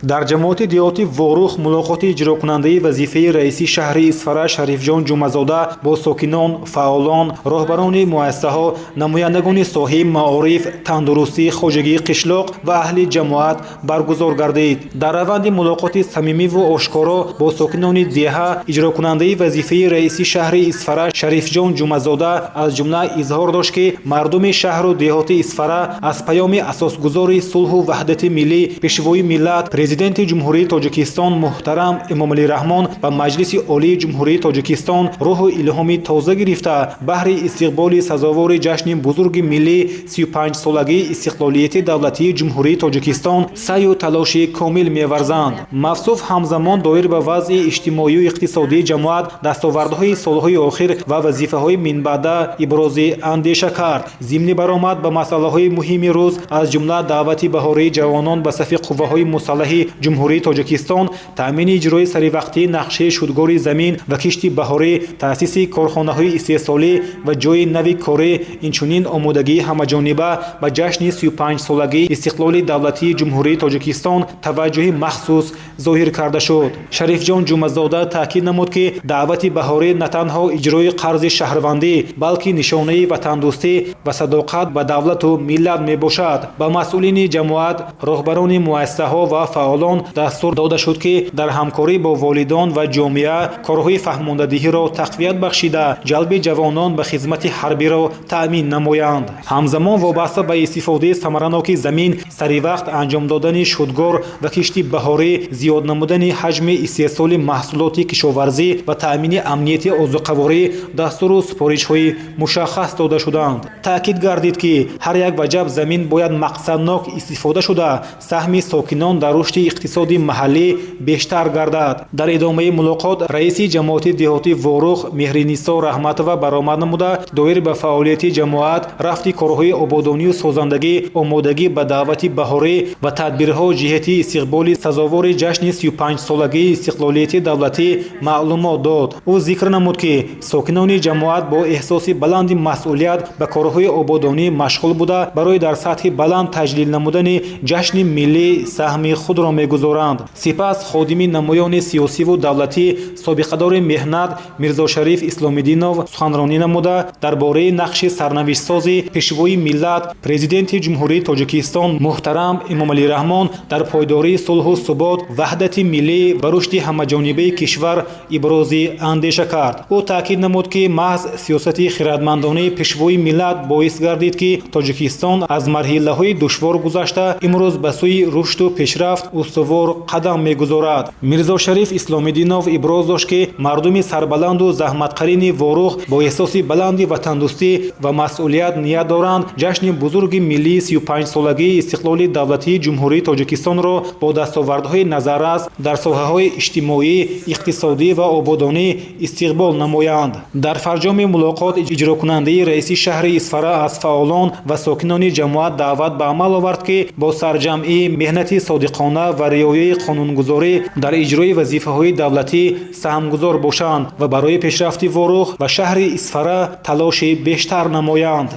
Дар ҷамоати деҳоти Ворух мулоқоти иҷрокунандаи вазифаи раиси шаҳри Исфара Шарифҷон Ҷумъазода бо сокинон, фаъолон, роҳбарони муассисаҳо, намояндагони соҳаи маориф, тандурустӣ, хоҷагии қишлоқ ва аҳли ҷамоат баргузор гардид. Дар раванди мулоқоти самимиву ошкоро бо сокинони деҳа иҷрокунандаи вазифаи раиси шаҳри Исфара Шарифҷон Ҷумъазода аз ҷумла изҳор дошт, ки мардуми шаҳру деҳоти Исфара аз паёми асосгузори сулҳу ваҳдати миллӣ, Пешвои миллат, Президенти Ҷумҳурии Тоҷикистон муҳтарам Эмомалӣ Раҳмон ба Маҷлиси Олии Ҷумҳурии Тоҷикистон рӯҳу илҳоми тоза гирифта, баҳри истиқболи сазовори ҷашни бузурги миллӣ, 35-солагии истиқлолияти давлатии Ҷумҳурии Тоҷикистон саъю талоши комил меварзанд. Мавсуф ҳамзамон доир ба вазъи иҷтимоию иқтисодии ҷамоат, дастовардҳои солҳои охир ва вазифаҳои минбаъда ибрози андеша кард. Зимни баромад ба масъалаҳои муҳими рӯз, аз ҷумла даъвати баҳории ҷавонон ба сафи қувваҳои мусаллаҳи Ҷумҳурии Тоҷикистон, таъмини иҷрои саривақтии нақшаи шудгори замин ва кишти баҳорӣ, таъсиси корхонаҳои истеҳсолӣ ва ҷойи нави корӣ, инчунин омодагии ҳамаҷониба ба ҷашни 35-солагии истиқлоли давлатии Ҷумҳурии Тоҷикистон таваҷҷӯҳи махсус зоҳир карда шуд. Шарифҷон Ҷумъазода таъкид намуд, ки даъвати баҳорӣ на танҳо иҷрои қарзи шаҳрвандӣ, балки нишонаи ватандӯстӣ ва садоқат ба давлату миллат мебошад. Ба масъулини ҷамоат, роҳбарони муассисаҳо ва фаъолон дастур дода шуд, ки дар ҳамкорӣ бо волидон ва ҷомеа корҳои фаҳмондадиҳиро тақвият бахшида, ҷалби ҷавонон ба хизмати ҳарбиро таъмин намоянд. Ҳамзамон вобаста ба истифодаи самараноки замин, саривақт анҷом додани шудгор ва кишти баҳорӣ, зиёд намудани ҳаҷми истеҳсоли маҳсулоти кишоварзӣ ва таъмини амнияти озуқаворӣ дастуру супоришҳои мушаххас дода шуданд. Таъкид гардид, ки ҳар як ваҷаб замин бояд мақсаднок истифода шуда, саҳми сокинон дар рушди иқтисоди маҳаллӣ бештар гардад. Дар идомаи мулоқот раиси ҷамоати деҳоти Ворух Меҳринисо Раҳматова баромад намуда, доир ба фаъолияти ҷамоат, рафти корҳои ободонию созандагӣ, омодагӣ ба даъвати баҳорӣ ва тадбирҳо ҷиҳати истиқболи сазовори ҷашни 35-солагии истиқлолияти давлатӣ маълумот дод. Ӯ зикр намуд, ки сокинони ҷамоат бо эҳсоси баланди масъулият ба корҳои ободонӣ машғул буда, барои дар сатҳи баланд таҷлил намудани ҷашни миллӣ саҳми худро мегузоранд. Сипас ходими намоёни сиёсиву давлатӣ, собиқадори меҳнат Мирзошариф Исломиддинов суханронӣ намуда, дар бораи нақши сарнавиштсози Пешвои миллат, Президенти Ҷумҳурии Тоҷикистон муҳтарам Эмомалӣ Раҳмон дар пойдории сулҳу субот, ваҳдати миллӣ ва рушди ҳамаҷонибаи кишвар ибрози андеша кард. Ӯ таъкид намуд, ки маҳз сиёсати хирадмандонаи Пешвои миллат боис гардид, ки Тоҷикистон аз марҳилаҳои душвор гузашта, имрӯз ба сӯи рушду пешрафт устувор қадам мегузорад. Мирзошариф Исломиддинов иброз дошт, ки мардуми сарбаланду заҳматқарини Ворух бо эҳсоси баланди ватандӯстӣ ва масъулият ният доранд ҷашни бузурги миллии 35-солагии истиқлоли давлатии Ҷумҳурии Тоҷикистонро бо дастовардҳои назаррас дар соҳаҳои иҷтимоӣ, иқтисодӣ ва ободонӣ истиқбол намоянд. Дар фарҷоми мулоқот иҷрокунандаи раиси шаҳри Исфара аз фаъолон ва сокинони ҷамоат даъват ба амал овард, ки бо сарҷамъӣ, меҳнати содиқона ва риояи қонунгузорӣ дар иҷрои вазифаҳои давлатӣ саҳмгузор бошанд ва барои пешрафти Ворух ва шаҳри Исфара талоши бештар намоянд.